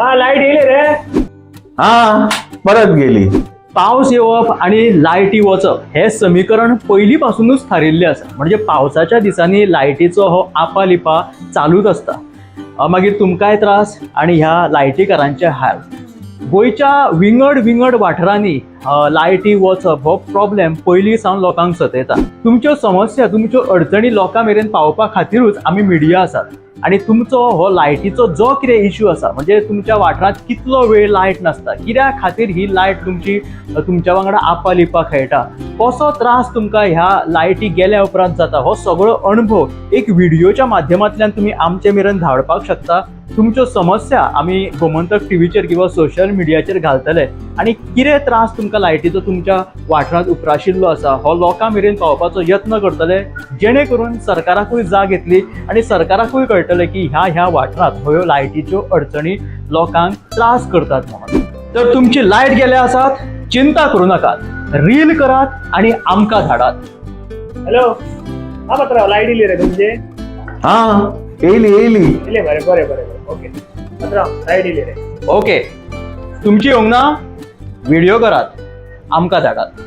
हा, लायट येयली रे. हा, परत गेली. पावस येवप आनी लायटी वचप हें समीकरण पयलीं पासुनूच थारिल्लें आसा. म्हणजे पावसाच्या दिसांनी लायटीचो हो आपा लिपा चालूच आसता. मागीर तुमकांय त्रास आनी ह्या लायटीकारांचे हाल. गोंयच्या विंगड विंगड वाठारांनी लायटी वचप हो प्रॉब्लेम पयलीं सावन लोकांक सतयता. तुमच्यो समस्या, तुमच्यो अडचणी लोकां मेरेन पावोवपा खातिरूच आमी मिडिया आसात. आनी तुमचो हो लायटीचो जो कितें इश्यू आसा, म्हणजे तुमच्या वाठारांत कितलो वेळ लायट नासता, कित्या खातीर ही लायट तुमची तुमच्या वांगडा आपा लिपा खेळटा, कसो त्रास तुमकां ह्या लायटी गेल्या उपरांत जाता, हो सगळो अणभव एक व्हिडियोच्या माध्यमांतल्यान तुमी आमचे मेरेन धाडपाक शकता. तुमच्यो समस्या आमी गोमंतक टीव्हीचेर किंवा सोशल मिडियाचेर घालतले आनी कितें त्रास तुमकां लायटीचो तुमच्या वाठारांत उप्राशिल्लो आसा हो लोकां मेरेन पावोवपाचो यत्न करतले, जेणे करून सरकाराकूय जाग येतली आनी सरकाराकूय कळटलें की ह्या ह्या वाठारांत ह्यो लायटीच्यो अडचणी लोकांक त्रास करतात म्हणून. तर तुमची लायट गेल्या आसात, चिंता करूं नाकात, रील करात आनी आमकां धाडात. हॅलो, हा पात्रांव, लायट येयली रे तुमचे? हा, येयली येयली. येयली मरे, बरें बरें बरें, ओके पात्रांव, लायट येयली रे. ओके, तुमची येवंक ना, व्हिडिओ करात, आमकां धाडात.